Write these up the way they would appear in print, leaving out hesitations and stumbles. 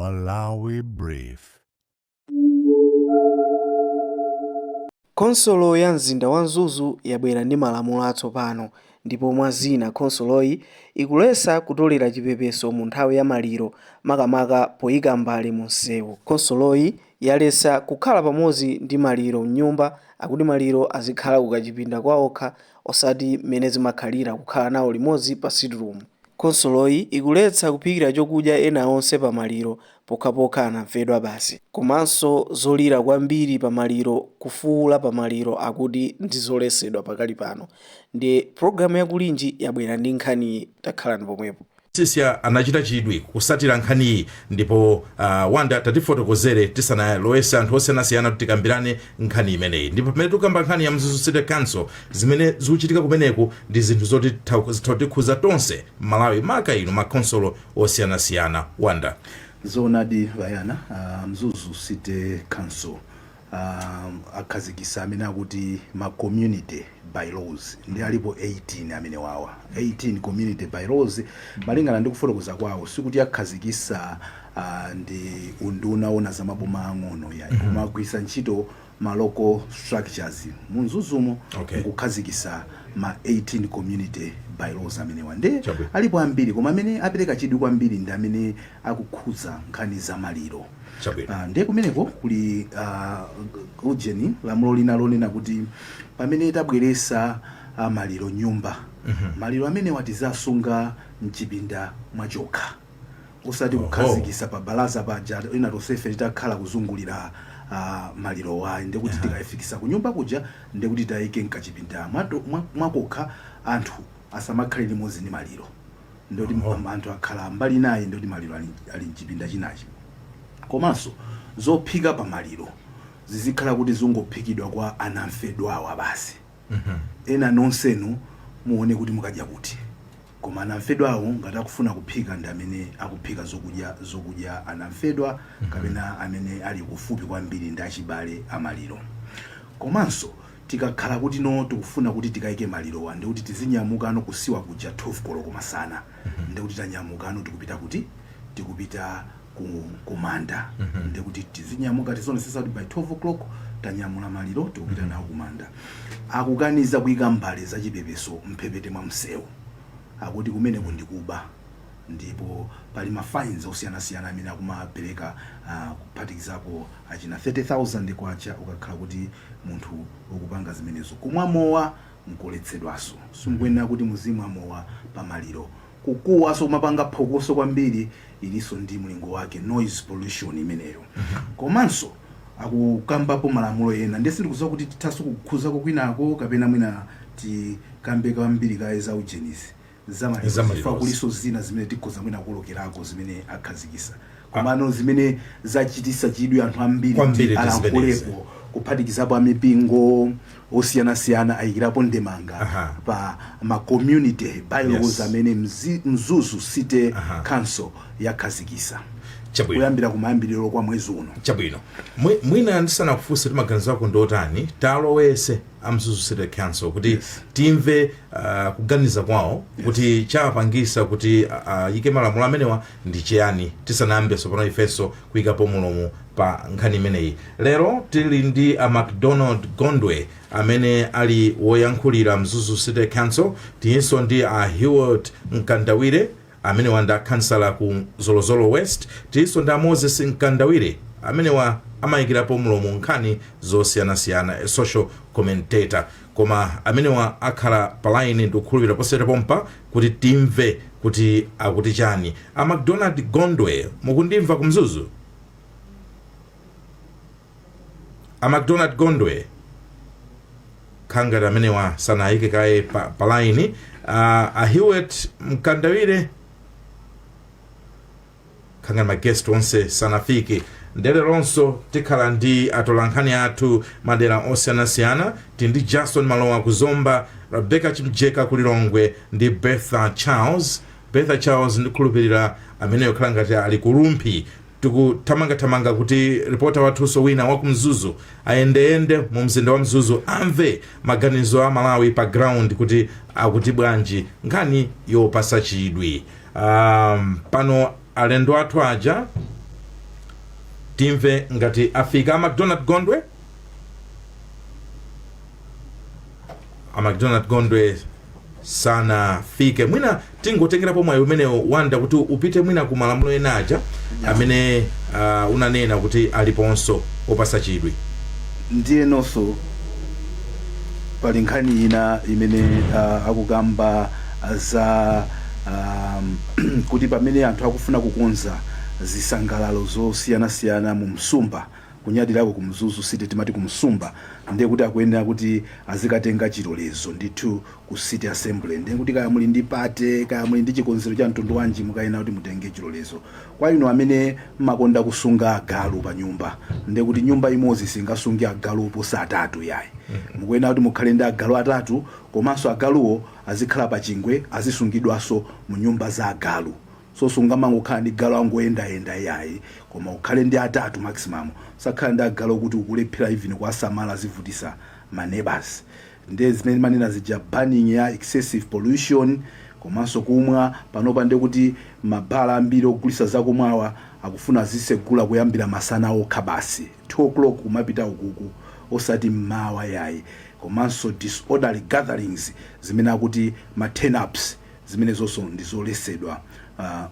Malawi Brief. Khonsolo ya mzinda wa Mzuzu yabwera ndi malamulo atsopano ndipo mwa zina khonsoloyi ikuletsa kutolera chipepeso mu nthawi ya maliro makamaka poyika mbale mu msewu. Khonsoloyi yaletsa kukhala pamodzi ndi maliro mnyumba akuti maliro azikhala kukachipinda kwaokha osati mmene zimakhalira kukhala nawo limodzi pa sitirumu. Khonsoloyi ikuletsa kuphikira chokudya ena onse pa maliro pokhapokha anamfedwa basi. Komanso zolira kwambiri pa maliro, kufuula pa maliro akuti ndi zoletsedwa pakali pano. Ndiye pulogalamu ya Kulinji yabwera ndi nkhaniyi takhalani pomwepo. Sisia anachita chidwi kusatira nkhaniyi ndipo Wanda tatifotokozere tisanalowese anthu osiyanasiyana kuti tikambirane nkhani imeneyi. Ndipo pamene tikukamba nkhani ya Mzuzu City Council, zimene zikuchitika kumeneku ndi zinthu zoti zitha kutikhuza tonse Malawi, maka inu makhonsolo osiyanasiyana. Wanda. Zoonadi Bayana, Mzuzu City Council akhazikisa amene akuti ma community bylaws ndi alipo 18 amene wawa 18 community bylaws. Malingana ndi kufotokoza kwawo, sikuti akhazikisa ndi unduna ona za maboma ang'ono yayi, koma agwiritsa ntchito ma local structures mu Mzuzumo nkukhazikisa ma 18 community bylaws amenewa. Nde alipo ambiri, koma amene apereka chidwi kwambiri ndi amene akukhudza nkhani za maliro. Ndiye kumeneko kuli ujeni lamulo lina lonena kuti pamene tabweresa maliro nyumba, maliro amenewa tizasunga mchipinda mwachokha, osati kukhazikisa pa balaza paja ena tonsefe titakhala kuzungulira maliro ayi. Ndekuti tikayifikisa kunyumba kuja, ndekuti tayike mkachipinda mwakokha, anthu asamakhale limodzi ndi maliro. Ndoti anthu akhala mbali inayi, ndoti maliro ali mchipinda chinachi. Komanso zophika pa maliro zizikhala kuti zingophikidwa kwa anamfedwawa basi. Ena nonsenu muone kuti mukadya kuti, koma anamfedwawo ngati akufuna kuphika ndi amene akuphika zokudya anamfedwa kapena amene ali kufupi kwambiri ndi achibale amaliro. Komanso tikakhala kuti no tikufuna kuti tikayike malirowa, ndikuti tizinyamukano kusiwa kuja 12 koloko masana, ndikuti tanyamukano tikupita kuti tikupita kumanda. Ndikuti tizinyamuka, tizionesesa kuti by 12 o'clock tanyamula maliro, tikupita nawo kumanda. Akukaniza kuyika mbale zachipepeso mphepete mwa msewu, akuti kumeneko ndikuba, ndipo pali ma fines osiyanasiyana amene akumapereka, kuphatikizapo achina 30,000 kwacha ukakhala kuti munthu ukupanga zimenezo. Kumwa mowa nkoletsedwanso, simukuyenera kuti muzimwa mowa pamaliro. Kukuwaso, kumapanga phokoso kwambiri, ilinso ndi mlingo wake, noise pollution imeneyo. Komanso akukambapo malamulo ena, ndiye sindikudziwa kuti tithanso kukhuzako kwinako kapena mwina tikambe kwambiri kaye za ujenizi zamaliro, Zamaliro. chifukwa kuliso zina zimene tikhoza mwina kulokerako zimene akhazikisa. Komano zimene zachitisa chidwi anthu ambiri Kwambiri kuti ndi zimenezi. alankhulepo, kuphatikizapo amipingo osiyanasiyana ayikirapo ndemanga pa ma community bylaws amene Mzuzu City Council yakhazikisa kuyambira kumayambiriro kwa mwezi uno. Chabwino. Mwina ndisanakufunse kuti maganizo ako ndotani, talowese a Mzuzu City Council kuti timve kuganiza kwawo kuti chapangisa kuti ayike malamulo amenewa ndi chiyani, tisanayambe tsopano ifenso kuyikapo mulomo pa nkhani imeneyi. Lero tili ndi a MacDonald Gondwe amene ali woyankhulira Mzuzu City Council, tilinso ndi a Heward Mkandawire amenewa ndi akhansala ku Zolozolo West, tilinso ndi a Moses Mkandawire amenewa amayikirapo mlomo nkhani zosiyanasiyana, a social commentator. Koma amenewa akhala pa line ndikukhulupirira posachedwa pompa kuti timve kuti akuti chani. A MacDonald Gondwe, mukundimva ku Mzuzu? A MacDonald Gondwe, khangati amenewa sanayike kaye pa line. A Heward Mkandawire, khangati ma guest onse sanafike. Ndeleronso tikhala ndi atolankhani athu madera osiyanasiyana. Tili ndi Jason Malowa ku Zomba, Rebecca Chimjeka ku Lilongwe ndi Bertha Charles. Bertha Charles ndikhulupirira ameneyo khala ngati ali ku Rumphi. Tikuthamangathamanga kuti ripota wathunso wina wa ku Mzuzu ayendeyende mu mzinda wa Mzuzu, amve maganizo a Malawi pa ground kuti akuti bwanji, nkhani yopasa chidwi. Pano alendo athu aja Timve ngati afika a McDonald Gondwe. A McDonald Gondwe sanafike. Mwina tingotengerapo mwayi umenewo, Wanda, kuti upite mwina ku malamulo ena aja amene unanena kuti aliponso opasa chidwi. Ndiye nonso pali nkhani ina imene akukamba za kuti pamene anthu akufuna kukonza zisangalalo zosiyanasiyana mu Msumba, kunyadirako ku Mzuzu City timati ku Msumba, ndiye kuti akuyenera kuti azikatenga chilolezo ndithu ku City Assembly. Ndiye kuti kaya muli ndi party, kaya muli ndi chikonzero cha mtundu wanji, mukayenera kuti mutenge chilolezo. Kwa inu amene mmakonda kusunga agalu pa nyumba, ndiye kuti nyumba imodzi singasunge agalu oposa atatu yayi. Mukuyenera kuti mukhale ndi agalu atatu, komanso agaluwo azikhala pa chingwe, azisungidwanso mu nyumba za agalu. So sungamangokhala ndi galu angoyendayenda yayi, koma ukhale ndi atatu maximum. Usakhala ndi agalu kuti ukulephera even kuwasamala, azivutisa ma neighbors. Ndiye zimene manena zija, banning ya excessive pollution komanso kumwa. Panopa ndiye kuti mabhala ambiri ogulisa zakumwawa akufuna azisegula kuyambira masana okha basi, 2 o'clock kumapita ukuku, osati mmawa yayi. Komanso disorderly gatherings, zimene akuti ma turn ups, zimene zonso ndizolesedwa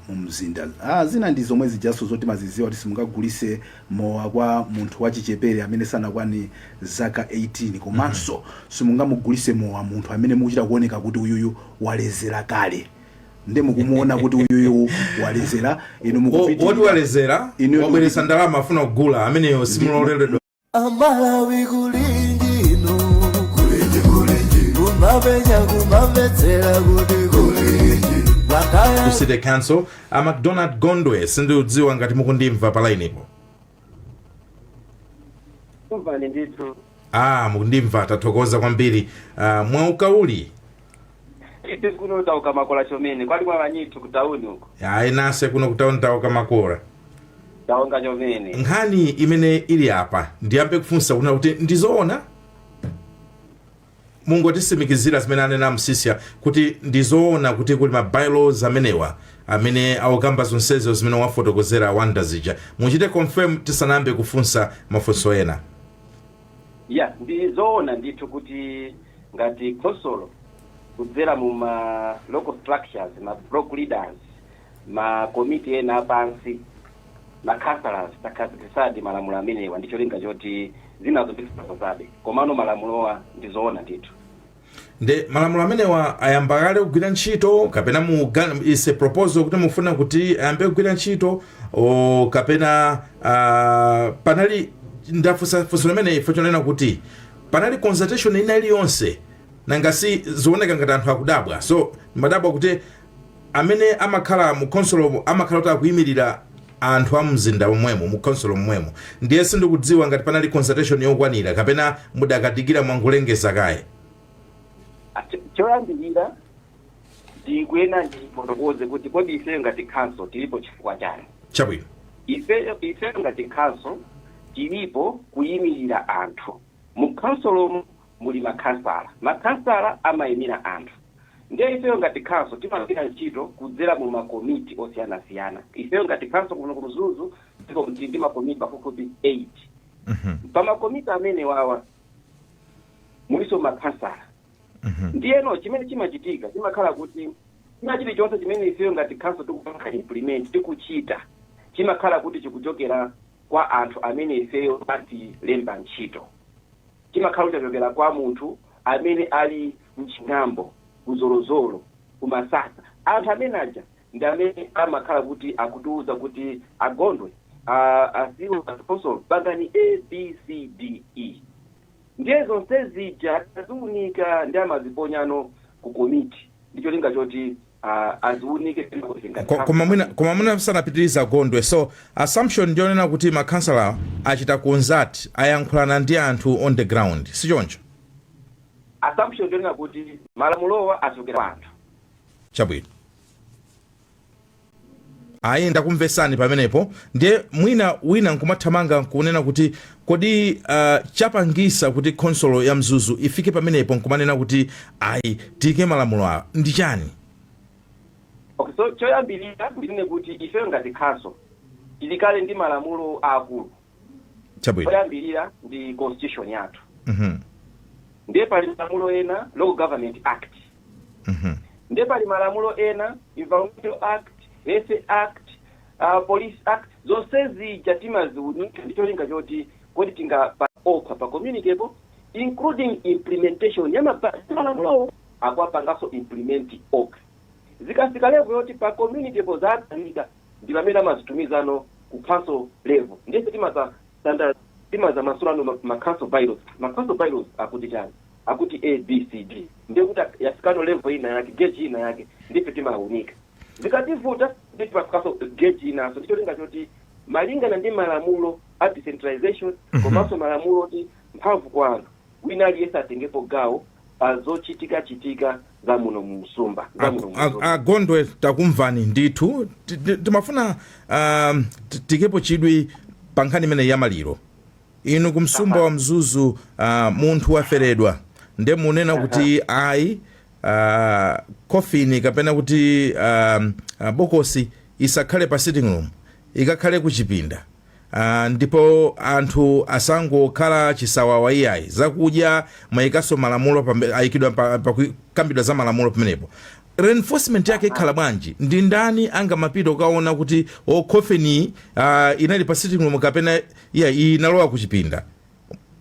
mu mzinda. Zina ndi zomwe zijaso zoti maziziwa kuti simungagulise mowa kwa munthu wachichepere amene sanakwani zaka 18, komanso simungamugulise mowa munthu amene mukuchita kuoneka kuti uyuyu walezera kale. Ndi mukumuona kuti uyuyu walezera, inu mukupitirira. Woti walezera, wabweretsa ndalama, afuna kugula, ameneyo simuloleredwa. Amalawi, kulinjino kulinji kulinji, kumapenya kumamvetsera kuti kulinji wakaya. Ku City Council, a McDonald Gondwe, sindikudziwa ngati mukundimva pa line ipo. Kumvani ndithu. Ah, mukundimva, tathokoza kwambiri. Mwaukauli. Ite kuno tauka makola chomene, kwali kwa vanyithu ku tauni uko. Ayi, nase kuno kutauni tauka makola. Taonga chomene. Nkhani imene ili apa, ndiyambe kufunsa kunena kuti ndizoona, mungotisimikizira zimene anena Msisya, kuti ndizoona kuti kuli ma bylaws amenewa amene akukamba zonsezo zimene wafotokozera Wanda zija? Muchite confirm tisanayambe kufunsa mafunso ena. Ya, ndizoona ndithu kuti ngati khonsolo, kudzera mu ma local structures, ma block leaders, ma komiti ena apansi, ma councillors, takhazikitsadi malamulo amenewa ndi cholinga choti zinazo ndizabe, komano malamulowa ndizoona ndithu. Nde malamulo amenewa ayamba kale kugwira ntchito, kapena is a proposal kuti mufuna kuti ayambe kugwira ntchito, o kapena panali, ndafunsa funso limene ifo chonena kuti panali consultation ina iliyonse? Nanga si zioneka ngati anthu akudabwa? So madabwa kuti amene amakhala mu council amakhala kuti akuyimirira anthu a mzinda momwemo, mu council momwemo. Ndiye sindikudziwa ngati panali consultation yokwanira kapena mudakadikira mwangolengeza kaye. Choyambirira ndikuyena ndifotokoze kuti kodi ifeyo ngati council tilipo chifukwa chani? Chabwino. Ifeyo ngati council tilipo kuyimirira anthu. Mu council muli makhansala, makhansala amayimira anthu. Ndiye ifeyo ngati council timagwira ntchito kudzera mu makomiti osiyanasiyana. Ifeyo ngati council kuno ku Mzuzu tili ndi makomiti pafupifupi 8. Pa makomiti amene wawa muliso makhansala. Ndiyeno chimene chimachitika chimakhala kuti china chilichonse chimene ifeyo ngati council tikupanga implement, tikuchita, chimakhala kuti chikuchokera kwa anthu amene ifeyo atilemba ntchito. Chimakhala kuti chachokera kwa munthu amene ali mchingambo, kuzolozolo, kumasasa. Anthu amene aja ndi amene amakhala kuti akutiuza kuti agondwe asiwo council pangani A B C D E. Ndiye zonse zija aziunika ndi amaziponyano ku komiti ndi cholinga choti aziunike. Koma mwina sanapitiriza Gondwe. So assumption ndionena kuti makhansala achita consult, ayankhulana ndi anthu on the ground, si choncho? Assumption ndionena kuti malamulowa achokera kwa anthu. Chabwino, ayi, ndakumvesani pamenepo. Ndiye mwina wina nkumathamanga nkunena kuti kodi chapangisa kuti khonsolo ya Mzuzu ifike pamenepo nkumanena kuti ayi, tiyike malamulo awa, ndi chani? Okay, so choyambirira ndinene kuti ifeyo ngati council tili kale ndi malamulo akulu. Chabwino. Poyambirira ndi constitution yathu. Ndiye pali malamulo ena, Local Government Act. Ndiye pali malamulo ena, Environmental Act, Health Act, Police Act. Zonse zija timaziunika ndi cholinga choti kodi tinga okha pa community-po, including implementation ya malamulowo, akwapanganso implement okha. Zikafika level yoti pa community po zatalika, ndi pamene amazitumizano ku council level. Ndiye timaza standard, timaza masulano ma council bylaws. Ma council bylaws akuti chani? Akuti A, B, C, D. Ndiye kuti yafikano level ina yake, gauge ina yake, ndife timaunika. Zikativuta, ndi timafikaso gauge inaso, ndicho linga choti malingana ndi malamulo a decentralization, komanso malamulo oti mphamvu kwa anthu, wina aliyense atengepo gawo pa zochitika-chitika za muno mu Msumba, za muno mu Msumba. Agondwe, takumvani ndithu. Timafuna tikepo chidwi pa nkhani imene ya maliro. Inu kumsumba wa Mzuzu, munthu waferedwa, nde munena kuti ayi, coffin kapena kuti bokosi isakhale pa sitting room, ikakhale ku chipinda, ndipo anthu asangokhala chisawawa iyayi. Zakudya mwayikaso malamulo ayikidwa pakukambidwa za malamulo pamenepo. Reinforcement yake ikhala bwanji? Ndi ndani angamapita ukaona kuti o coffin inali pa sitting room kapena iya inalowa ku chipinda?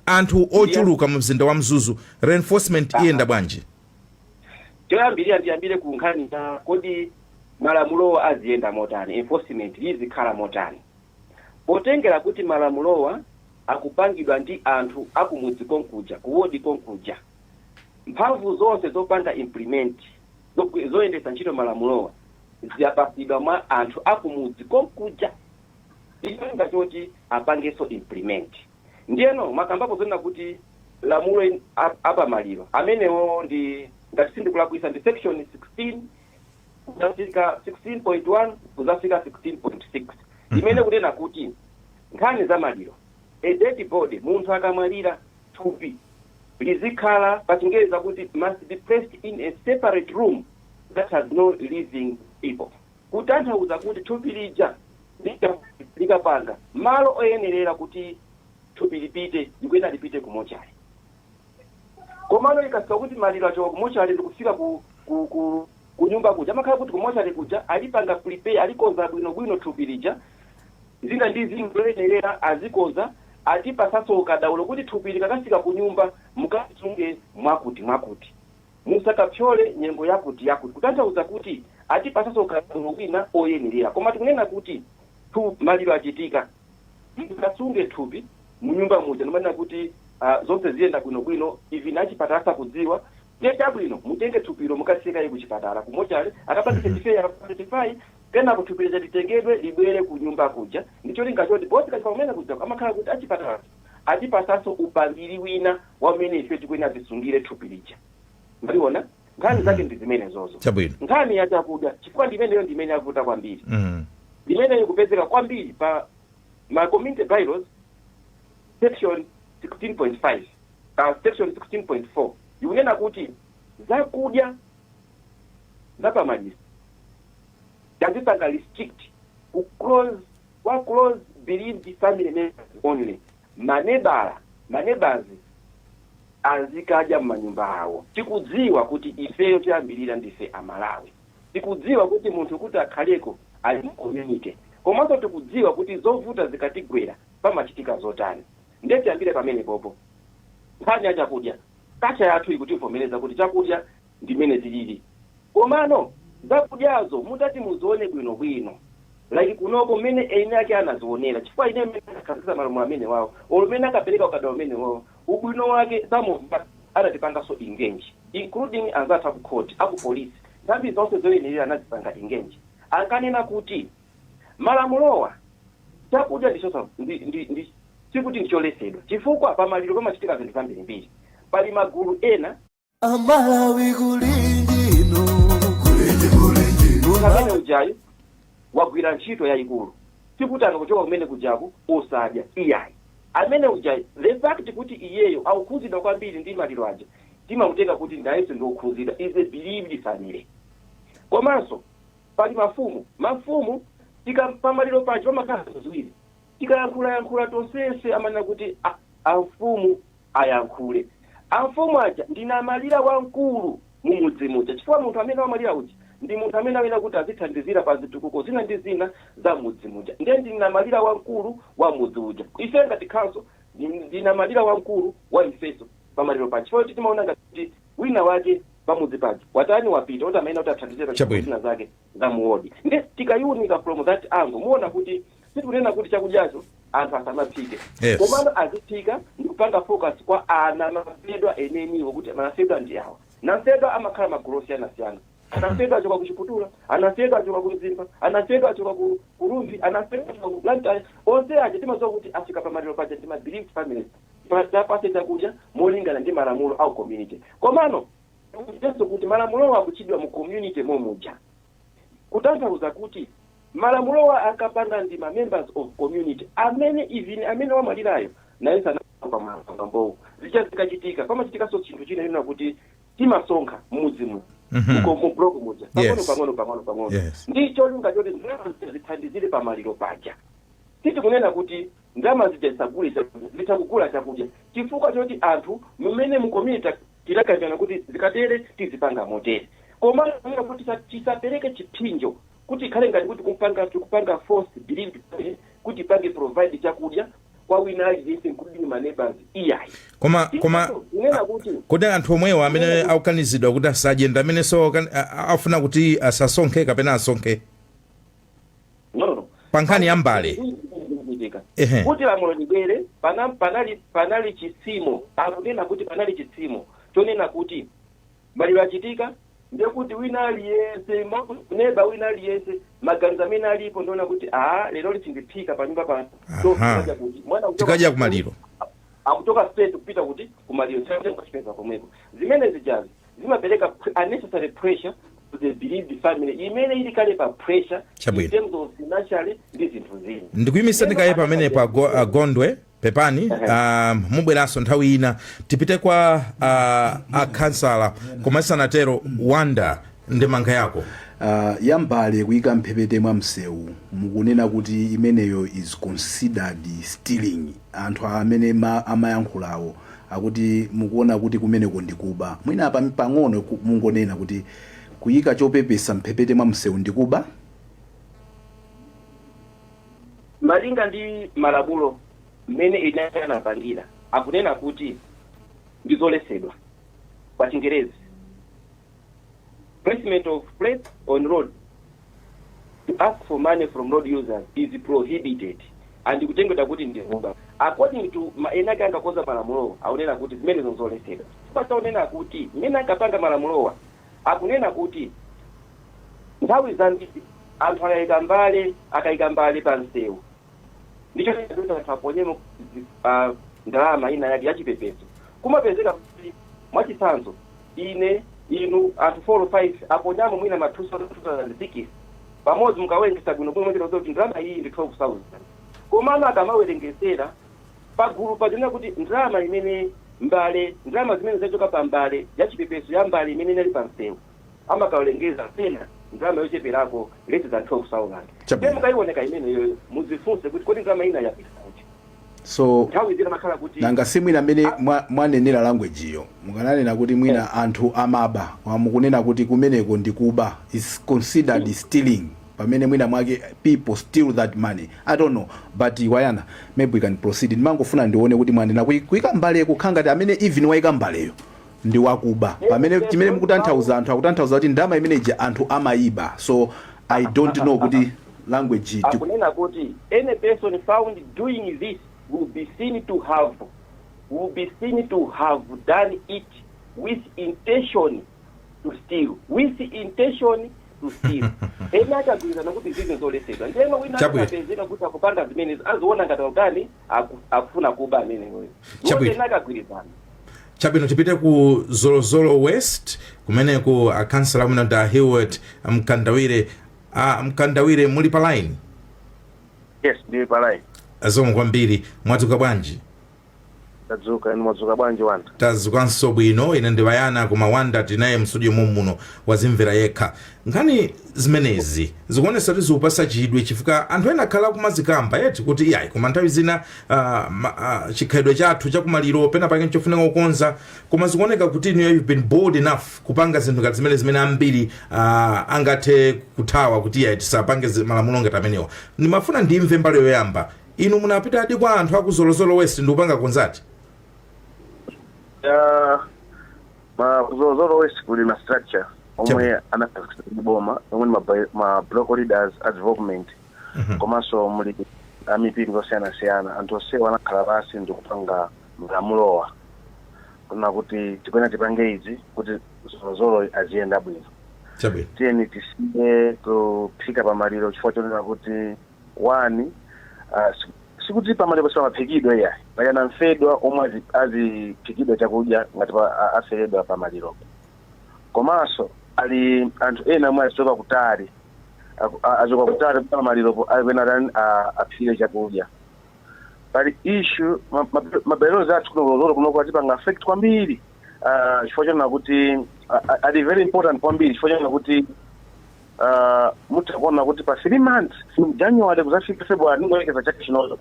Anthu ochuluka mu mzinda wa Mzuzu, reinforcement iyenda bwanji? Choyambirira, ndiyambire ku nkhani ya kodi malamulowa aziyenda motani, enforcement izikhala motani. Potengera kuti malamulowa akupangidwa ndi anthu akumudzi konkuja, kuwodi konkuja, mphamvu zonse zopanga implement, zoyendetsa ntchito malamulowa, ziyapasidwa mwa anthu akumudzi konkuja, icholinga choti apangenso implement. Ndiyeno makambapo zonena kuti lamulo apamaliro amenewo ndi, ngati sindikulakwisa, ndi section 16 kuzafika 16.1 kuzafika 16.6, imene kunena kuti nkhani za maliro, a dead body, munthu akamwalira, thupi lizikhala, pa Chingereza kuti must be placed in a separate room that has no living people, kutanthauza kuti thupi lija likapanga malo oyenerera kuti thupi lipite, likuyenda lipite ku mochari. Komano ikafika kuti maliro achoka ku mochari ndikufika ku nyumba kuja, amakhala kuti ku mochari kuja alipanga prepare, alikonza bwinobwino thupi lija, zina ndi zina zoyenerera azikonza, atipasanso ukadaulo kuti thupi likakafika ku nyumba mukasunge mwakuti mwakuti, musakapyole nyengo yakuti yakuti, kutanthauza kuti atipasanso ukadaulo wina oyenerera. Koma tikunena kuti maliro achitika, mukasunge thupi munyumba muja, ndimanena kuti zonse ziyenda bwinobwino, even achipatala sakudziwa, ndiye chabwino mutenge thupilo mukasiyekaye kuchipatala, kumochari, akapangise certify, kenako thupi lija litengedwe libwere ku nyumba kuja. Ndicho linga choti bosi kachipa kumene kuja amakhala kuti achipatala atipasanso upangiri wina wamene ife tikuyenera tisungire thupi lija. Maliona, nkhani zake ndi zimene zozo. Nkhani ya chakudya, chifukwa ndimeneyo ndimene yavuta kwambiri, imene ikupezeka kwambiri pa ma community bylaws section 16.5, section 16.4, ikunena kuti zakudya zapamaliro tazipanga restrict ku close, kwa close bereaved family members only. Manebala, maneighbours azikadya m'manyumba awo. Tikudziwa kuti ifeyo tiyambirira ndife Amalawi, tikudziwa kuti munthu kuti akhaleko ali mu community, komanso tikudziwa kuti zovuta zikatigwera pamachitika zotani. Ndiye tiyambire pamene popo. Nkhani ya chakudya, culture yathu ikutivomereza kuti chakudya ndimene zilili, komano zakudyazo mutati muzione bwinobwino, like kunoko mmene eni ake anazionera, chifukwa ine mmene anakhazikitsa malamulo amene wawo, olo mmene akapereka ukadaulo umene wawo, ubwino wake some of us anatipanganso engage, including anzathu aku court, aku police, nthambi zonse zoyenera anazipanga engage. Ankanena kuti malamulowa, chakudya ndichosa ndi sikuti ndicholetsedwa, chifukwa pamaliro pamachitika zinthu zambirimbiri, pali magulu ena. Amalawi kulinjino, kulinji kulinji. Munthu amene ujayu wagwira ntchito yayikulu, sikuti akakuchoka kumene kujaku osadya iyayi. Amene ujayi, the fact kuti iyeyo akukhuzidwa kwambiri ndi maliro aja, timamutenga kuti ndayenso ndi okhuzidwa, is a bereaved family. Komanso pali mafumu. Mafumu tika pamaliro paja pamakhala zinthu ziwiri. Tikayankhulayankhula tonsense, amanena kuti amfumu ayankhule. Amfumu aja ndinamalira wamkulu mumudzi muja, chifukwa munthu amene wamalira uja ndi munthu amene amene kuti azithandizira pa zitukuko zina ndi zina za mudzi muja. Ndiye ndinamalira wamkulu wa mudzi uja. Ife ngati council, ndinamalira wamkulu wa ifeso pamaliro paja, chifukwa timaona ngati wina wake pamudzi paja watani, wapita, kuti amene kuti athandizire pa zina zake za muwodi. Ndi tikayunika from that angle, muona kuti sitikunena kuti chakudyacho anthu asamaphike, komano aziphika ndi kupanga focus kwa ana mafedwa eneniwo, kuti anafedwa ndi awa. Namfedwa amakhala magulu osiyanasiyana. Anafedwa achoka ku Chiputula, anafedwa achoka ku Mzimba, anafedwa achoka ku Rumphi, anafedwa achoka ku Blantyre. Onse aja timadziwa kuti afika pamaliro paja ndi ma bereaved families, tapase chakudya molingana ndi malamulo au community. Komano tikutinso kuti malamulowo akuchidwa mu community momuja, kutanthauza kuti malamulowa akapanga ndi ma members of community amene even amene wamwalirayo naye sanapamambowo. Zicha zikachitika, pamachitikanso chinthu china china kuti timasonkha mmudzi mu mu block muja pang'ono pang'ono pang'ono pang'ono, ndi cholinga choti ndalama zija zithandizire pamaliro paja. Sitikunena kuti ndalama zija zisagule chakudya, zitha kugula chakudya, chifukwa choti anthu mumene mu community tinakambirana kuti zikatere tizipanga motere. Komano kunena kuti tisapereke chipsinjo kuti ikhale ngati kuti kupanga force bereaved family kuti ipange provide chakudya kwa wina aliyense, including ma neighbors, iyayi. Koma Kunena kuti kuti anthu omwewo amene akukanizidwa kuti asadye ndi amene so afuna kuti asasonkhe kapena asonkhe? No. Pa nkhani ya mbale. Kuti lamulo libwere, panali chisimo, akunena kuti panali chisimo chonena kuti maliro achitika, ndiye kuti wina aliyense, neba wina aliyense, maganizo amene alipo ndiona kuti aa, lero lisindiphika pa nyumba pano. So, tikadya kuti mwana kuchoka Tikadya kumaliro. Akuchoka straight kupita kuti kumaliro, chapeza komweko. Zimene zijazi zimapereka unnecessary pressure to the bereaved family imene ili kale pa pressure in terms of financially ndi zinthu zina. Ndikuyimitsa ndikaye pamenepo, Agondwe, pepani. Mubweranso nthawi ina. Tipite kwa akhansala, koma tisanatero, Wanda, ndemanga yako. Yambale kuyika mphepete mwa msewu, mukunena kuti imeneyo is considered stealing. Anthu amene amayankhulawo akuti mukuona kuti kumeneko ndikuba. Mwina apa pang'ono mungonena kuti kuyika chopepesa mphepete mwa msewu ndikuba? Malinga ndi malamulo mmene ine anapangira, akunena kuti ndizoletsedwa. Pa Chingerezi, "Placement of plates on road to ask for money from road users is prohibited," and kutengedwa kuti ndikuba. According to ena ake angakoza malamulowa, akunena kuti zimenezo nzoletsedwa. Pachaonena kuti mmene ankapanga malamulowa, akunena kuti nthawi zambiri anthu akayika mbale, akayika mbale pa msewu, ndicho kuti anthu aponyemo ndalama ina yake yachipepeso. Kumapezeka kuti, mwachitsanzo, ine, inu, anthu 4 or 5 aponyamo mwina ma 2006 pamodzi, mukawerengesa bwino bwino mwachita kuti ndalama iyi ndi 12,000. Komano akamawerengesera pagulu pajonena kuti ndalama imene mbale, ndalama zimene zachoka pa mbale yachipepeso ya mbale imene inali pa msewu, amakawerengeza pena ndalama yocheperako, less than 12,000. Chabwino. Ndiye mukayioneka imeneyo, muzifunse kuti kodi ndalama ina yapita kuti? So Nthawi zina makhala kuti nanga si mwina amene mwanenera language iyo, mukananena kuti mwina anthu amaba, koma mukunena kuti kumeneko ndikuba, is considered stealing, pamene mwina mwake people steal that money. I don't know, but Wayana, maybe we can proceed. Ndimangofuna ndione kuti mwanena kuyika mbale kukhala ngati amene even wayika mbaleyo ndi wakuba, pamene chimene mukutanthauza, anthu akutanthauza kuti ndalama imeneji anthu amayiba. So I don't know kuti language Akunena kuti any person found doing this will be seen to have done it with intention to steal, with intention to steal. Ena akagwirizana kuti zizi zoletsedwa, ndiyeno wina akapezeka kuti akupanga zimenezi, aziona ngati akutani, akufuna kuba ameneyoyo. Ena akagwirizana. Chabwino, tipite ku Zolozolo West, kumeneku akhansala amene ndi a Heward Mkandawire. A Mkandawire, muli pa line? Yes, ndili pa line. Zikomo kwambiri. Mwadzuka bwanji? Tadzuka, inu mwadzuka bwanji, Wanda? Tadzukanso bwino. Ine ndiwayana, koma Wanda tinaye mstudio muno, wazimvera yekha. Nkhani zimenezi zikuonesa kuti zikupasa chidwi, chifukwa anthu ena akhala kumazikamba eti kuti iyayi, koma nthawi zina chikhalidwe chathu chakumaliro pena pake nchofunika kukonza. Koma zikuoneka kuti inu, you've been bold enough kupanga zinthu ngati zimene ambiri angathe kuthawa kuti iyayi, tisapange malamulo ngati amenewa. Ndimafuna ndimve mbali yoyamba, inu munapitadi kwa anthu aku Zolozolo West ndikupanga consult? Ya, ma Zolozolo West kuli ma structure omwe anakhazikitsa ndi boma, omwe ni ma block leaders a development, komanso muli amipingo osiyanasiyana. Anthu onsewa anakhala pansi ndikupanga malamulowa kuna kuti tikuena tipange izi kuti Zolozolo aziyenda bwino. Tiyeni tisiye kuphika pamaliro, chifukwa chonena kuti one, sikuti pamaliro sipamaphikidwa iyayi, payana mfedwa omwe aziphikidwa chakudya ngati aferedwa pamaliropo. Komanso ali anthu ena omwe azichoka kutali, achoka kutali kuti pamaliropo akupena aphikire chakudya. Pali issue ma bylaws athu kuno kunoko atipanga affect kwambiri, chifukwa chonena kuti ali very important kwambiri, chifukwa chonena kuti mutha kuona kuti pa 3 months, from January kuzafika February, ningoyekeza chaka chinocho,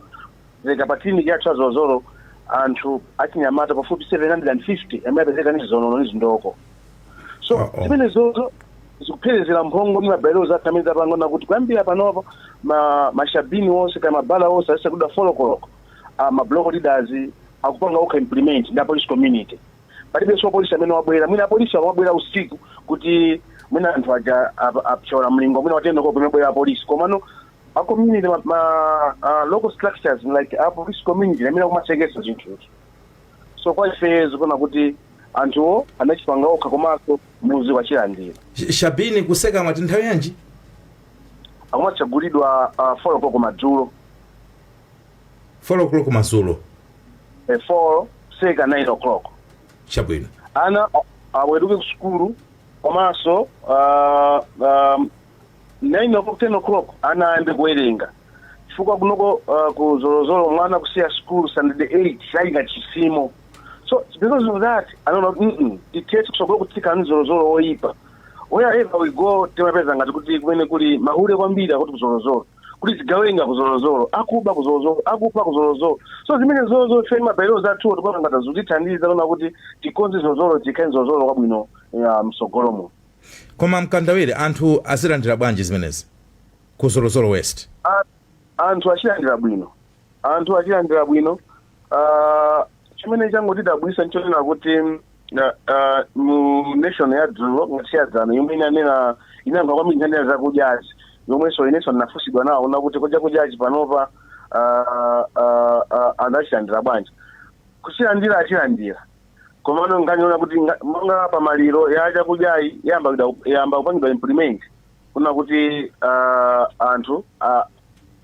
zeka pa clinic yathu azozolo anthu achinyamata pafupi 750 amene apezeka ndi zizonono ndi zindoko. So zimene zozo zikupherezera mphongo ndi ma bylaws athu amene tapangana kuti kuyambira panopo ma shebeen onse kaya mabala onse azitsekulidwa 4 o'clock. Ma block leaders akupanga okha implement ndi apolice community. Palibenso apolisi amene wabwera. Mwina apolisi akamabwera usiku kuti mwina anthu aja apchola mlingo, mwina watendoko kumebwera apolisi. Komano a community, ma local structures like a police community amene akumatsekesa zinthuzo. So kwa ife zikuona kuti anthuwo anachipanga okha, komanso muzi wachilandira. Shebeen kuseka mwati nthawi yanji? Akumatsegulidwa 4 o'clock madzulo. 4 o'clock madzulo? 4 seka 9 o'clock. Ana aweruke ku sukulu, komanso 9 o'clock, 10 o'clock ana ayambe kuwerenga, chifukwa kunoko ku Zolozolo mwana kusiya school standard 8 chayinga chisimo. So because of that anaona kuti tithetse kusogolo kutsika ni Zolozolo oyipa. Wherever we go timapeza ngati kuti kumene kuli mahule kwambiri akuti kuzolozolo, kuti zigawenga kuzolozolo, akuba kuzolozolo, akupha kuzolozolo. So zimene zozo ife ma bylaws athuwo tikuona ngati zikutithandiza kuona kuti tikonze Zolozolo, tikhale Zolozolo kwabwino ya msogolo muno. Koma Mkandawire, anthu azilandira bwanji zimenezi ku Zolozolo West? Anthu achilandira bwino, anthu achilandira bwino. Chimene changotidabwisa nchonena kuti mu Nation ya dzulo ngati yadzana yomwe inanena, inayankha kwambiri nkhani ya zakudyazi, yomwenso inenso ndinafunsidwa nawo kuna kuti kudya kudyachi panopa anthu achilandira bwanji. Kuchilandira achilandira, komano nkhaniona kuti monga pamaliro ya chakudyayi yamba kupangidwa implement kuna kuti anthu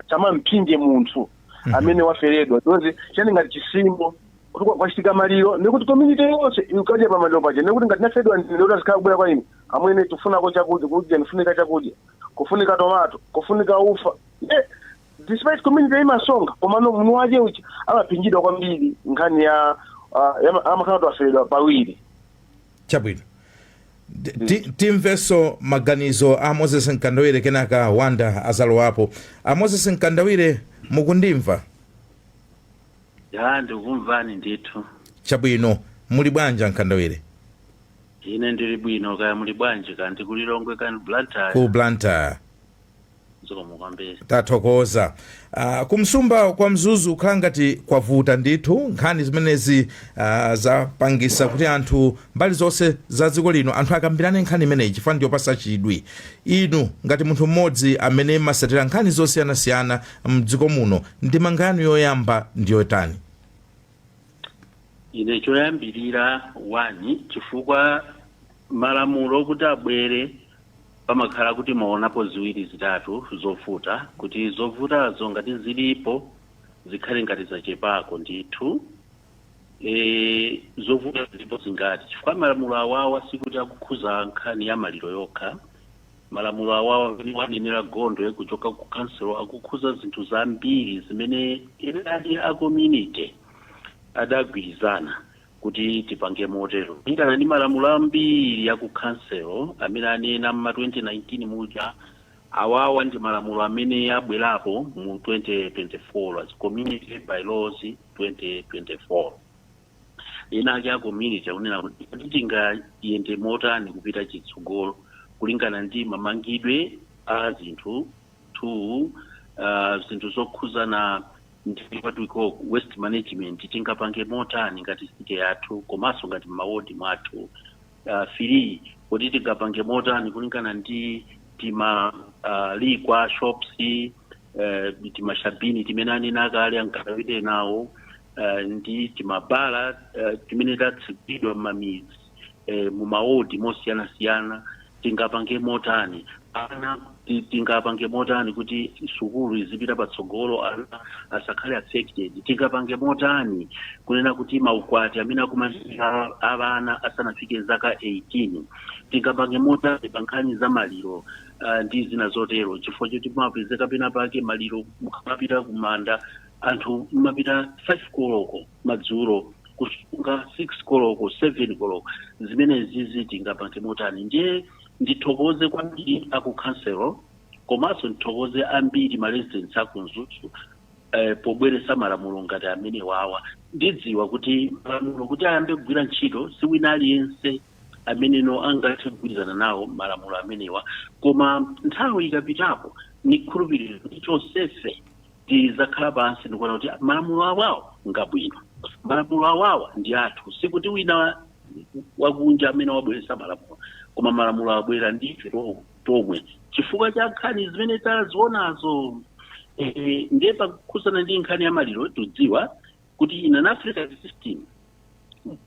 samamphinje munthu amene waferedwa, because chani ngati chisimbo kuti kwachitika maliro, ndikuti community yonse ikadya pamaliro paja, ndikuti ngati naferedwa ndikuti azikhala kubwera kwa ine, amwene tifunako chakudya, kudya ndifunika chakudya, kufunika tomato, kufunika ufa. Despite community imasonga, komano munthu wache uchi amaphinjidwa kwambiri nkhani ya amakhala kuti waferedwa pawiri. Chabwino. Timvenso maganizo a Moses Mkandawire, kenaka Wanda azalowapo. A Moses Mkandawire, mukundimva? Ya, ndikumvani ndithu. Chabwino, muli bwanji, Mkandawire? Ine ndili bwino, kaya muli bwanji, kandi kulilongwe kandi Blantyre? Ku Blantyre. Zikomo kwambiri. Tathokoza. Kumsumba kwa Mzuzu kukhala ngati kwavuta ndithu. Nkhani zimenezi zapangisa kuti anthu mbali zonse za dziko lino, anthu akambirane nkhani imeneyi chifukwa ndiyopasa chidwi. Inu ngati munthu mmodzi amene masatira nkhani zosiyanasiyana mdziko muno, ndemanga yanu yoyamba ndiyotani? Ine choyambirira, one, chifukwa malamulo kuti abwere pamakhala kuti maonapo ziwiri zitatu zovuta, kuti zovutazo ngati zilipo zikhale ngati zachepako ndithu. Zovuta zilipo zingati? Chifukwa malamulo awawa sikuti akukhuza nkhani ya maliro yokha. Malamulo awawa amene wanenera Gondwe kuchoka ku council akukhuza zinthu zambiri zimene eni a community. Adagwirizana kuti tipange motero kulingana ndi malamulo ambiri ya ku council amene anena mma 2019 muja. Awawa ndi malamulo amene abwerapo mu 2024 as Community Bylaws 2024. Ena ake a community akunena kuti tingayende motani kupita chitsogolo kulingana ndi mamangidwe a zinthu, two, zinthu zokhuzana ndi what we call waste management, tingapange motani ngati city yathu komanso ngati mawodi mwathu, three, kuti tingapange motani kulingana ndi tima liquor shops, timashabini timene anena kale ankadawide nawo, ndi timabala timene tatsekulidwa m'mamidzi, mumawodi mosiyanasiyana, tingapange motani ana, tingapange motani kuti sukulu izipita patsogolo, ana asakhale affected, tingapange motani kunena kuti maukwati amene akumachitika avana asanafike zaka 18, tingapange motani pa nkhani za maliro, ndi zina zotero, chifukwa choti mapezeka pena pake maliro mukamapita kumanda anthu mumapita 5 koloko madzulo, kusunga 6 koloko, 7 koloko. Zimenezi tingapange motani? Ndiye ndithokoze kwambiri aku council, komanso ndithokoze ambiri ma residents aku Mzuzu pobweresa malamulo ngati amene wawa. Ndidziwa kuti malamulo kuti ayambe kugwira ntchito, si wina aliyense ameneno angathe kugwirizana nawo malamulo amenewa, koma nthawi ikapitapo nikhulupirira kuti tonsefe tizakhala pansi ndikuona kuti malamulo awawa ngabwino, malamulo awawa ndi athu. Sikuti wina wakunja amene wabweresa malamulo, koma malamulo abwera ndife tomwe chifukwa cha nkhani zimene tazionazo. Ndiye pakukhuzana ndi nkhani ya maliro, tudziwa kuti in an African system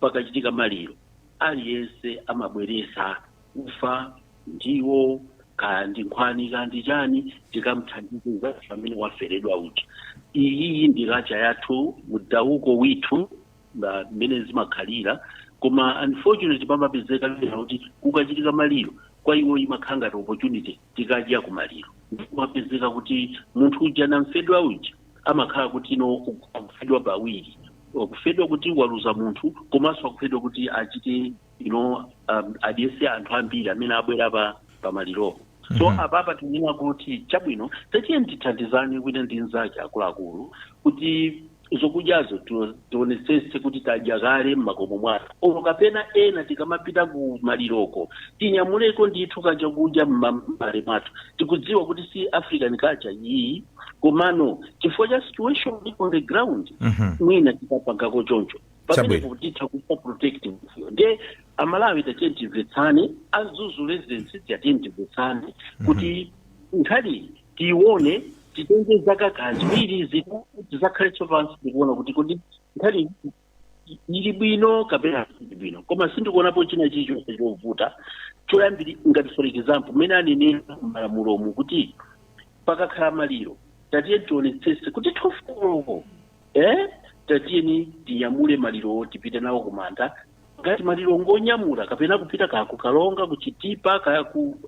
pakachitika maliro aliyense amabweresa ufa, ndiwo, kaya ndi nkhwani, kaya ndi chani, tikamthandize amene waferedwa uja. Iyi ndi culture yathu, mdauko withu, mmene zimakhalira. Koma unfortunately pamapezeka lera kuti kukachitika maliro, kwa iwo imakhala ngati opportunity, tikadya kumaliro. Kumapezeka kuti munthu uja namfedwa uja amakhala kuti no, akufedwa pawiri: akufedwa kuti waluza munthu, komanso akufedwa kuti achite adyese anthu ambiri amene abwera pa pamaliropo. So apapa tinena kuti chabwino, tatiye tithandizane wina ndi mnzake, akuluakulu, kuti zokudyazo tionetsetse kuti tadya kale m'makomo mwathu, olo kapena ena tikamapita ku maliroko tinyamuleko ndithu kaja kudya m'male mwathu. Tikudziwa kuti si African culture iyi, komano chifukwa cha situation on the ground, mwina tikapangako choncho pamene titha kupa protect munthuyo. Ndiye Amalawi, tatiye timvetsane, a Mzuzu residents, tatiye timvetsane kuti nkhani tiione, titenge zaka kaziwiri, zitatu, tizakhale pansi tikuona kuti kodi nkhani ili bwino kapena ili bwino. Koma sindikuonapo china chilichonse chovuta. Choyambiri, ngati for example mmene anenera m'malamulomu kuti pakakhala maliro tatiye tionetsetse kuti 12 koloko tatiyeni tinyamule malirowo tipite nawo kumanda, ngati maliro ngonyamula kapena kupita kaya kukalonga, kuchitipa, kaya ku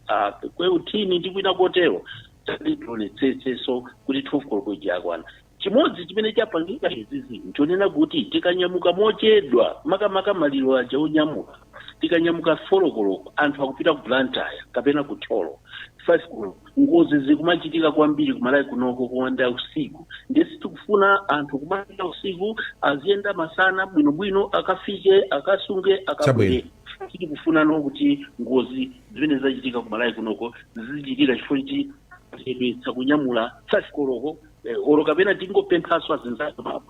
kweutini ndi kwina kotero, tati tionetsetsenso kuti 12 koloko ija yakwana. Chimodzi chimene chapangika izizi nchonena kuti tikanyamuka mochedwa, makamaka maliro aja onyamula, tikanyamuka 4 koloko, anthu akupita ku Blantyre kapena ku Thyolo 5 koloko, ngozi zikumachitika kwambiri kumalawi kunoko kuwanda usiku. Ndiye sitikufuna anthu kumapita usiku, aziyenda masana bwinobwino, akafike, akasunge, akabwere. Sitikufuna no kuti ngozi zimene zachitika kumalawi kunoko zizichitika chifukwa choti chedwetsa kunyamula 5 koloko, olo kapena tingopemphaso azinzathu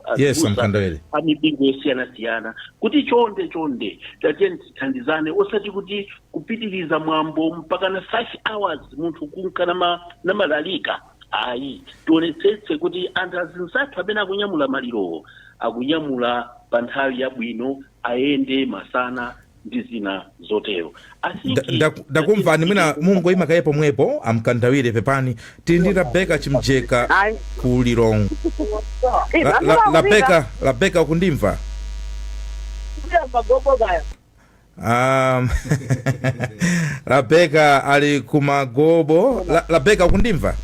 Amkandawire. Amipingo yosiyanasiyana kuti chonde chonde tatiye tithandizane, osati kuti kupitiriza mwambo mpaka na 5 hours munthu kunka namalalika, ayi. Tionetsetse kuti anthu azinzathu amene akunyamula malirowo akunyamula pa nthawi yabwino, ayende masana ndi zina zotero. Ndakumvani. Mwina mungoyima kaye pomwepo, Amkandawire, pepani. Tili ndi Rabeka Chimjeka ku Lilongwe. Rabeka, Rabeka, ukundimva? Rabeka ali kumagobo. Rabeka, ukundimva?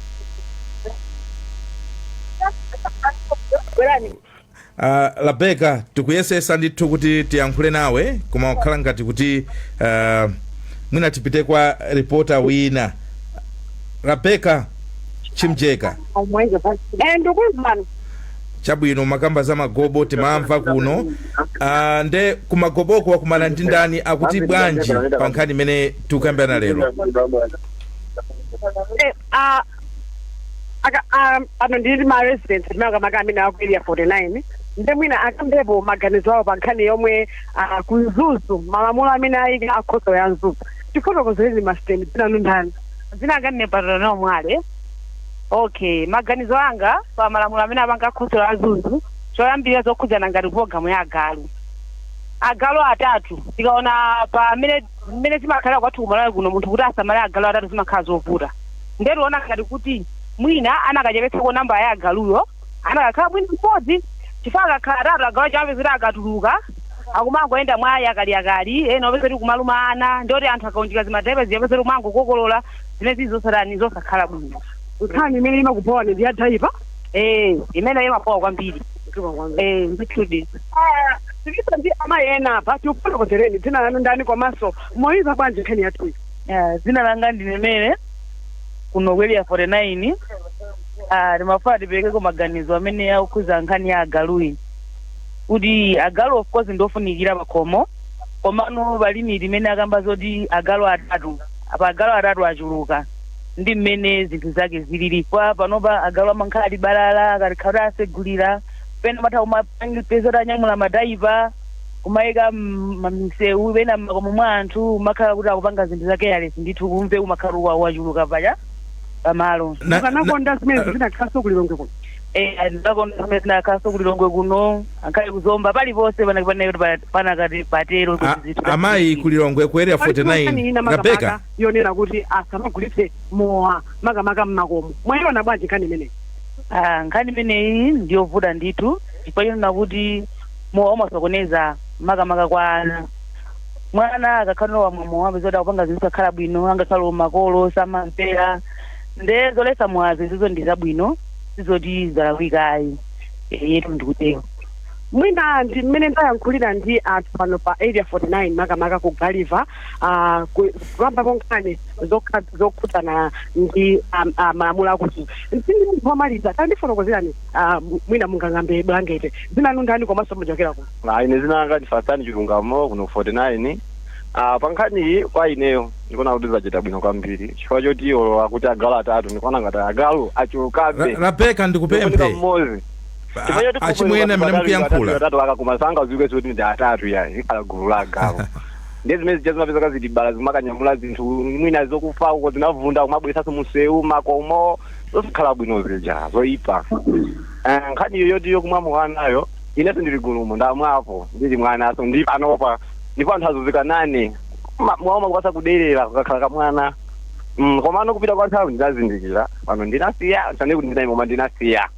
Rebecca, tikuyesesa ndithu kuti tiyankhule nawe, koma kukhala ngati kuti mwina tipite kwa reporter wina. Rebecca Chimjeka. Ndikumvani. Chabwino, makamba za magobo timamva kuno. Nde kumagoboko wakumana ndi ndani? Akuti bwanji pa nkhani imene tikukambirana lero? Ano ndili ma residents makamaka amene aku Area 49, nde mwina akambepo maganizo awo pa nkhani yomwe ku Mzuzu malamulo amene ayika akhonsolo ya Mzuzu. Tifotokozereni masiteni, dzina lanu ndani? Dzina langa ndine Patano Mwale. Okay, maganizo anga pa malamulo amene apanga khonsolo ya Mzuzu, choyambirira zokhudzana ngati pologalamu ya agalu, agalu atatu, tikaona pa mmene zimakhalira kwathu kumalawi kuno, munthu kuti asamale agalu atatu zimakhala zovuta. Ndetiona ngati kuti mwina anakachepetsako namba ya agaluyo, anakakhala bwino mmodzi, chifukwa akakhala atatu agalu chamapezera akatuluka akumangoyenda mwa yakaliyakali, ena opeza kuti kumaluma ana, ndoti anthu akaunjika zimadaipa ziyapeza kuti kumangokokolola zimene zili zosatani, zosakhala bwino. Nkhani imene imakubowa ndi ya daipa? Imene imabowa kwambiri, ndithudi. Tikisa ndi amayi ena apa, tikufotokozereni, dzina lanu ndani komanso moyiva bwanji nkhani yathuyi? Dzina langa ndine Mere kuno ku Area 49. Timafuna tiperekeko maganizo amene akukhuza nkhani ya agaluyi, kuti agalu of course ndofunikira pakhomo, komano pa limit imene akamba zoti agalu atatu apa, agalu atatu achuluka ndi mmene zinthu zake zilili kwa panopa. Agalu amakhala ali balala, akatikhala asegulira pena matha kumapeza kuti anyamula madaipa kumayika mamisewu, pena mmakomo mwa anthu, umakhala kuti akupanga zinthu zake yalesi ndithu, kumve umakhala wachuluka pacha pamalo. Mukanakonda zimene zinakhalanso kulilongwe kuno? Ndikakonda zimene zinakhalanso kulilongwe kuno, ankhale kuzomba, paliponse panakati patero kuti zinthu Amayi, kulilongwe ku Area 49, Rebecca. Yonena kuti asamagulitse mowa makamaka mmakomo, mwayiona bwanji nkhani imeneyi? Nkhani imeneyi ndiyovuta ndithu, chifukwa chonena kuti mowa umasokoneza makamaka kwa ana. Mwana akakhala wamwa mowa apeza kuti akupanga zinthu zosakhala bwino, angakhale makolo samamvera. Nde zoletsa mowazo izizo ndi zabwino, sizoti zalakwikayi, yetu ndikutero. Mwina ndi mmene ndayankhulira ndi anthu pano pa Area 49, makamaka ku Galiva, kuyambapo nkhani zokhudzana ndi malamulo akuti mtindi munthu wamaliza tandifotokozerani, mwina mungang'ambe blanket, dzina lanu ndani komanso muchokera ku? Ine zina langa ndi Fasani Chilungamo kuno 49. Pa nkhani iyi kwa ineyo ndikuona kuti zachita bwino kwambiri, chifukwa choti iwo akuti agalu atatu, ndikuona ngati agalu achulukabe. Rebecca, ndikupemphe. Mmodzi. Chifukwa choti Achimwene amene mukuyankhula. Atatu akakoma sangadziwike kuti ndi atatu, yayi, ikhala gulu la agalu. Ndiye zimene zija zimapezeka zili bala, zimakanyamula zinthu mwina zokufa uko, zinavunda, kumabweresanso munsewu, makomo, zosakhala bwino zija, zoyipa. Nkhani iyo yoti yokumwa mowa nayo, inenso ndili gulumo, ndamwapo ndili mwanaso, ndi panopa ndipo anthu azunzika nane. Mwaoma kupasa kuderera kukakhala kamwana. Komano kupita kwa nthawi ndinazindikira, pano ndinasiya sane kuti ndinayima, koma ndinasiya.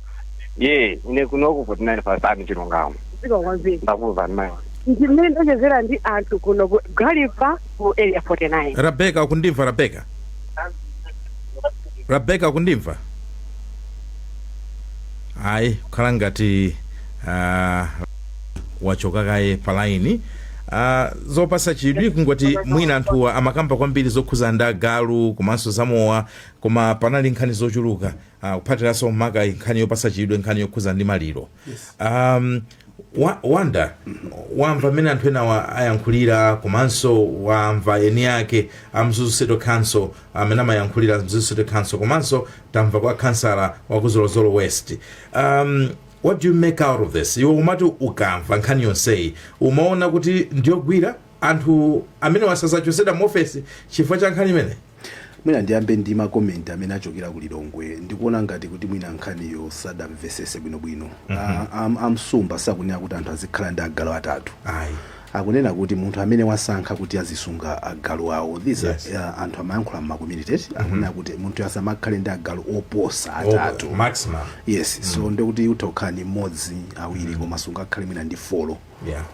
Ye ine kunoku 49, Fasani Chilungamo. Zikomo kwambiri. Ndakuwuzani mayi. Ndi mmene ndachezera ndi anthu kuno ku Galiva ku Area 49. Rebecca, ukundimva? Rebecca, Rebecca, ukundimva? Ayi, kukhala ngati wachoka kaye pa line. Zopasa chidwi kungoti mwina anthuwa amakamba kwambiri zokhuza ndi agalu komanso zamowa, koma panali nkhani zochuluka, kuphatiranso maka nkhani yopasa chidwi, nkhani yokhuza ndi maliro. Wanda, wamva mmene anthu enawa ayankhulira, komanso wamva eni ake a Mzuzu City Council amene amayankhulira Mzuzu City Council, komanso tamva kwa kansala wa ku Zolozolo West. What do you make out of this? Iwe umati ukamva nkhani yonseyi, umaona kuti ndiyogwira anthu amene wasazachosedwa mu ofesi chifukwa cha nkhani imene? Mwina ndiyambe ndi ma comment amene achokera ku Lilongwe. Ndikuona ngati kuti mwina nkhaniyo sadamvesese bwinobwino. Amsumba sakunena kuti anthu azikhala ndi agalu atatu. Ayi. Akunena kuti munthu amene wasankha kuti azisunga agalu awo, these Yes. are, anthu amayankhula mma community, akunena kuti munthu asamakhale ndi agalu oposa atatu. Maximum. Yes, so ndikuti utha kukhala ndi mmodzi, awiri, koma sungakhale mwina ndi four.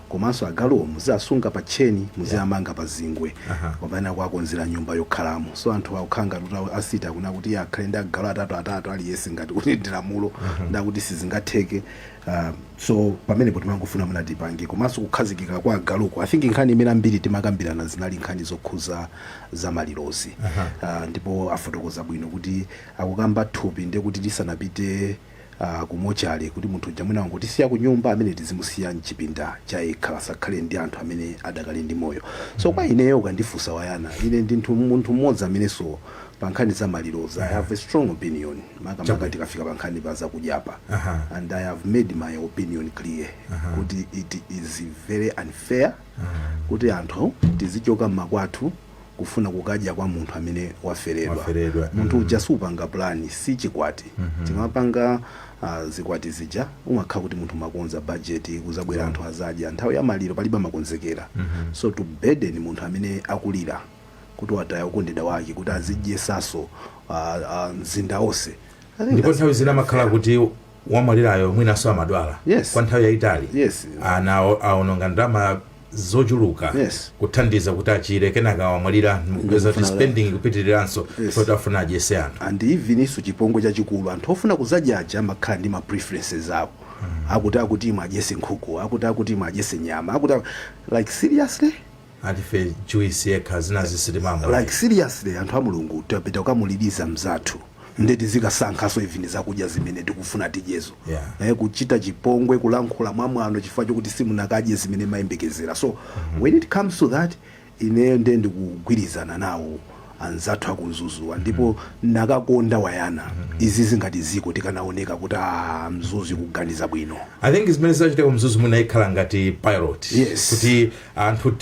Komanso agaluwo muziasunga pa tcheni, muziyamanga pa zingwe kapena kuakonzera nyumba yokhalamo. So anthu akukhala ngati kuti asita kuna kuti iye akhale ndi agalu atatu atatu aliyense, ngati kuti ndi lamulo, ndakuti sizingatheke. So pamenepo timangofuna muna tipange, komanso kukhazikika kwa agaluko. I think nkhani imene ambiri timakambirana zinali nkhani zokhuza za malirozi. Ndipo afotokoza bwino kuti akukamba thupi, ndiye kuti lisanapite kumortuary, kuti munthu uja mwina wangotisiya ku nyumba, amene tizimusiya mchipinda chayekha, asakhale ndi anthu amene adakali ndi moyo. So kwa ineyo, ukandifunsa wayana, ine ndinthu munthu mmodzi amenenso pa nkhani za malirozi I have a strong opinion, makamaka tikafika pa nkhani pa zakudyapa. And I have made my opinion clear kuti it is very unfair kuti anthu tizichoka mmakwathu kufuna kukadya kwa munthu amene waferedwa. Waferedwa. Munthu uja supanga plan, si chikwati. Timapanga zikwati zija, umakhala kuti munthu makonza budget, kuzabwera anthu azadya. Nthawi ya maliro palibe makonzekera. So to burden munthu amene akulira kuti wataya ukondedwa wake, kuti azidyesaso mzinda wonse, I think Ndipo that's nthawi zina amakhala kuti wamwalirayo mwinanso amadwala kwa nthawi yayitali. Ana aononga ndalama zochuluka kuthandiza kuti achire, kenaka wamwalira, kupeza kuti spending ikupitiriranso kuti afuna adyese anthu. And even iso chipongwe chachikulu, anthu ofuna kuzadyaja amakhala ndi ma preferences awo, akuti imwe adyese nkhuku, akuti imwe adyese nyama, akuti, like, seriously? Atife juice yekha, zinazi sitimamwa. Like, seriously, anthu a Mulungu, tapita kukamuliriza mzathu, ndeti zikasankhaso even zakudya zimene tikufuna tidyezo. Kuchita chipongwe, kulankhula mwamwano chifukwa chokuti simunakadye zimene mayembekezera. So when it comes to that, ineyo ndiye ndikugwirizana nawo anzathu akumzuzuwa, ndipo nakakonda wayana izi zingati ziko tikanaoneka kuti Mzuzu kuganiza bwino. I think zimene zachitika kumzuzu mwina ikhala ngati pilot kuti anthu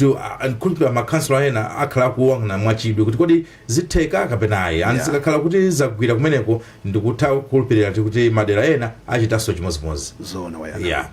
kuti makhansolo ena akhala akuwang'ana mwachidwi kuti kodi zitheka kapena ayi, and zikakhala kuti zagwira kumeneko, ndikutha kukhulupirira kuti madera ena achitanso chimodzimodzi. Zona wayana. Yeah.